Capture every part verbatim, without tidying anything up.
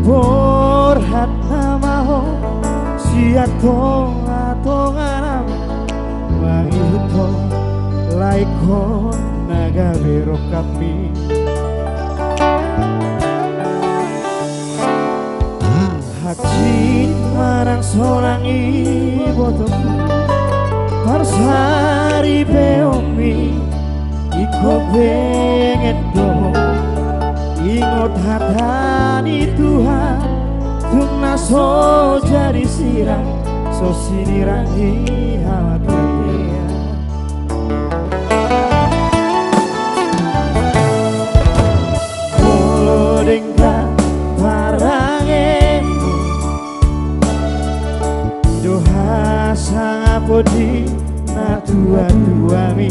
Borhat nama ho sian tongatonganami, mangihuthon laengkon na gabe rongkapmi. Hansit manang sonang ibotongku, parsaripeonmi ingkon benget do. Ingot hata ni Tuhan, tung na so jadi sirang, so sinirang di hamatean. Molo denggan parange do hasangapon di natuatuami,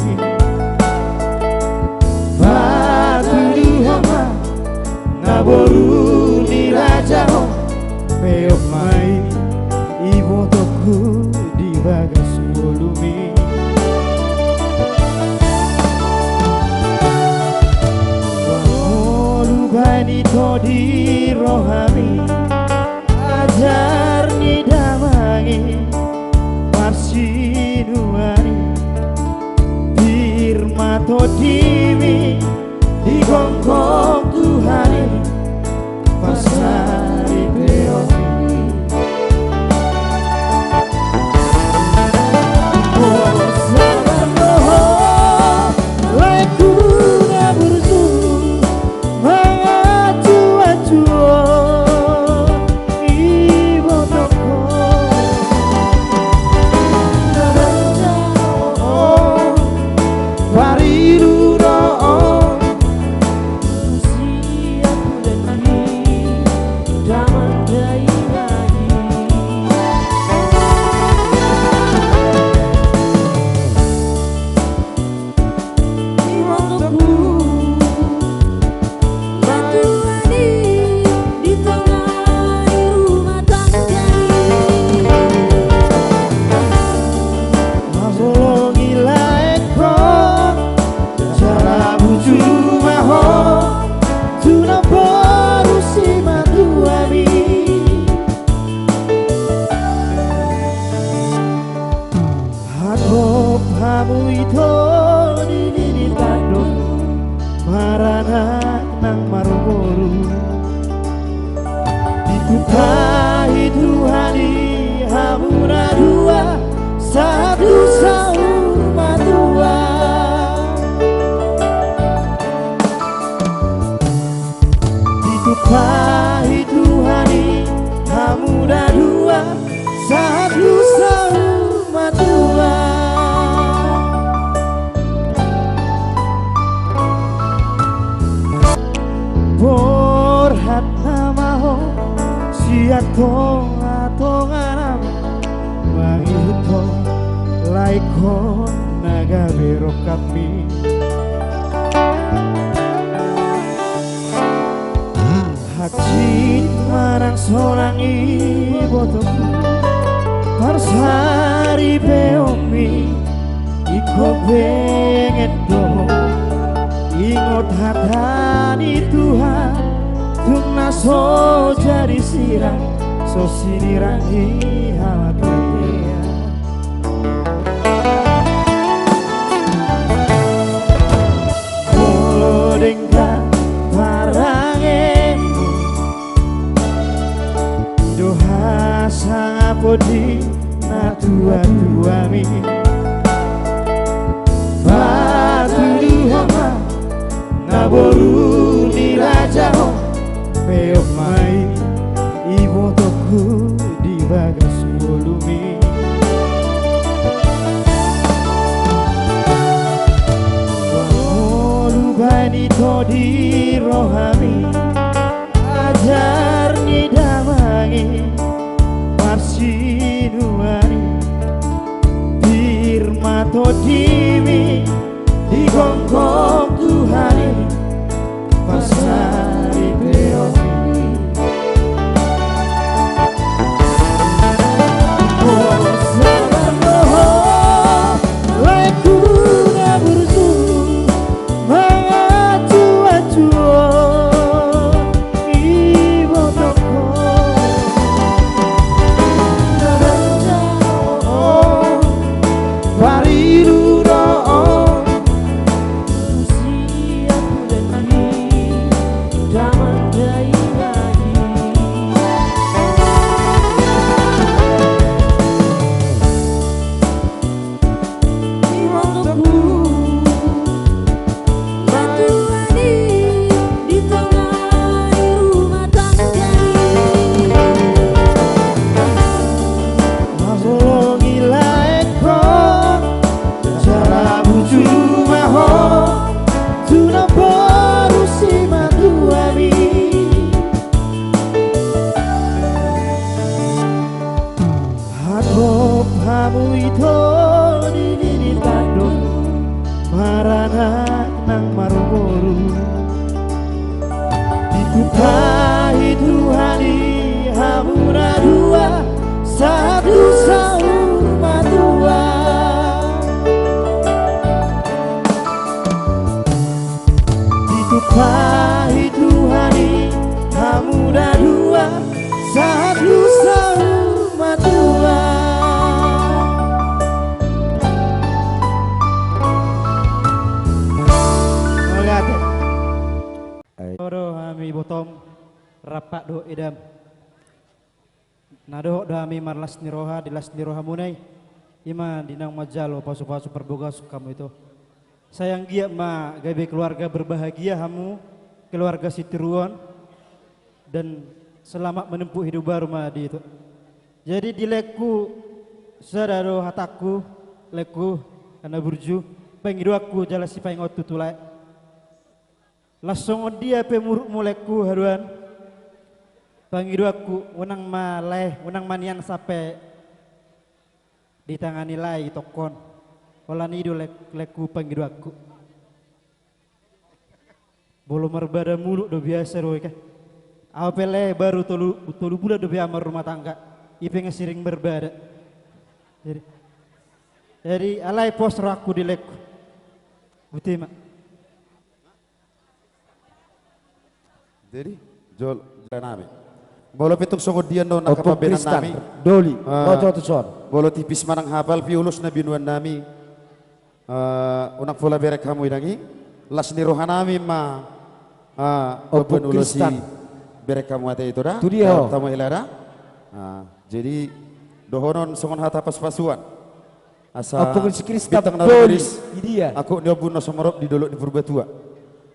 patuduhon ma na boru ni raja ho, peop ma i ibotongku di bagas ngolumi. Molo baen ito di rohami ajar ni damang i, marsinuan i, pir ma tondimi di gonggong Tuhan i, parsaripeonmi. Laengku na burju mangancuancu on, ibotongku na barjalo on, pariru do on. Jala burju ma ho tu namboru simatuami. Hatop hamu ito di nini tandok, maranak nang marboru. Ditumpahi Tuhan i hamu na dua, sahat tu saur matua. Ditumpahi Tuhan i hamu na dua, sahat tu saur matua. Borhat nama ho sian tongatonganami, mangihuthon laengkon na gabe rongkapmi. Hansit manang sonang ibotongku, parsaripeonmi ingkon benget do. Ingot hata ni Tuhan, tung na so jadi sirang, so sinirang di hamatean. Molo denggan parange, i do hasangapon di natuatuami. Patuduhon ma na boru ni raja ho, peop ma i ibotongku di bagas ngolumi. Molo baen ito di rohami ajar ni damang i, marsinuan i, pir ma tondimi di gonggong Tuhan i, parsaripeonmi. Laengku na burju mangancuancu on. Ditumpahi Tuhan i hamu na dua, sahat tu saur matua. Ditumpahi Tuhan i hamu na dua, sahat tu saur matua. Mauliate. Ai. Dohot do hami botom, rap dohot edam. Na dohot do hami marlas ni roha di las ni rohamuna i. I ma di naung manjalo pasupasu parbagason hamu ito. Sai anggiat ma gabe keluarga berbahagia hamu, keluarga sitiruon, dan selamat menempuh hidup baru ma di ito. Jadi di laengku, sada do hatangku, laengku, anak burju, pangidoanku jala sipaingot tutu lae. Las songon dia pe murukmu laengku haduan, pangidoanku unang ma lae, unang ma nian sampe ditangani lae itongkon. Holan i do lae-, laengku pangidoanku. Molo marbada muluk do biasa do i kan. Au pe lae baru tolu, tolu bulan dope au marrumah tangga. I pe nga sering marbada. Jadi, jadi alai pos rohangku di laengku. Boti ma. Jadi, jol-, jala nami. Molo pe tung songon dia do nangkin pambahenan nami. Doli, ah, boto tu son. Molo tipis manang hapal pe ulos na binoan nami. Eh, unang pola berek hamu inang i. Las ni roha nami ma, eh, pamboan ulos i berek hamu ate ito da. Tu dia ho. Tamu hela da. Ah, jadi dohonon songon hata paspasuan. Asa Ompung si Kristan bintang na boli, rumiris, i dia. Angkup ni ombun na sumorop di dolok ni Purbatua.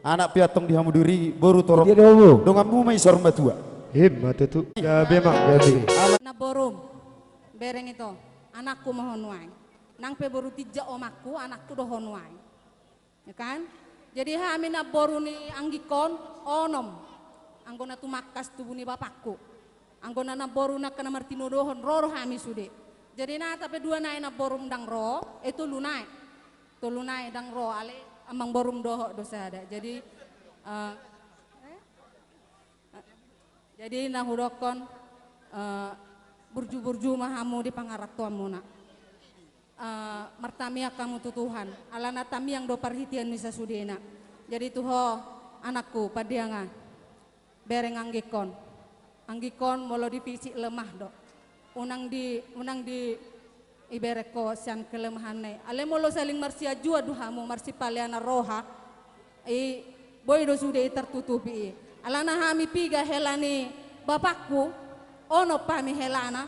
Anak pe antong di hamu diri, boru torop. I dia do hamu. Donganmu ma i saur matua. Ima tutu. Gabe ma, gabe. Namborum, bereng ito, anakku ma ho nuaeng. Nang pe boru tinjak omakku, anakku do ho nuaeng. Ya kan? Jadi hami namboru ni anggingkon onom. Anggo na tumangkas tubu ni bapakku. Anggo na namboru nangkin na martinodohon ro do hami sude. Jadi nata pe dua nai namborum ndang ro, eh tolu nai. Tolu nai ndang ro, alai amangborum dohot do sada. Jadi, eh, jadi na hudokkon, eh, burju-burju ma hamu di pangarantoanmuna. Eh, martamiang hamu tu Tuhan, alana tamiang do parhitean ni sasudena. Jadi tu ho, anakku, Pandiangan, bereng anggingkon. Anggingkon molo di fisik lemah do. Unang di, unang di iberek ho sian kelemahanna i. Alai molo saling marsiajuan do hamu, marsipaleanan roha, i boi do sude i tartutupi i. Alana hami piga hela ni bapakku, onom hami helana,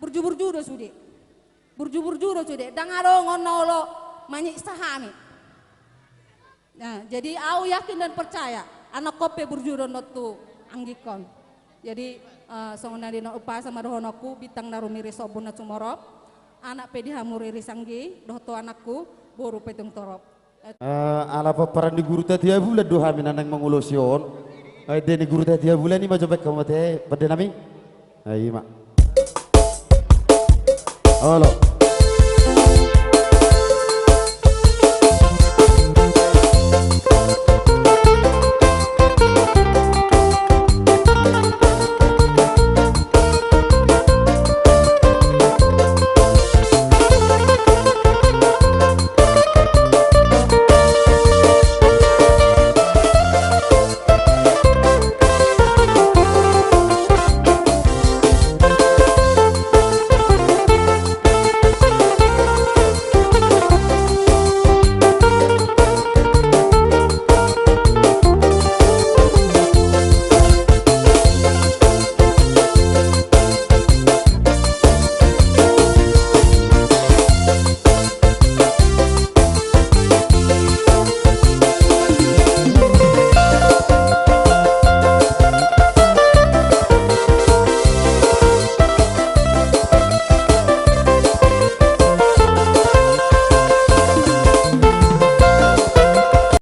burju-burju do sude. Burju-burju do sude, ndang adong on na olo manyiksa hami. Nah, jadi au yakin dan percaya, anakkon pe burju do on tu anggingkon. Jadi, eh, songon na di na umpasa ma dohononku, bintang na rumiris ombun na sumorop, anak pe di hamu riris anggi, dohot tu anakku, boru pe tung torop. Eh, ala pomparan ni Guru Tatea Bulan do hami na naeng mangulosi on. Eh, ende ni Guru Tatea Bulan i ma jo baen hamu ate, pande nami. Eh, i ma. Olo.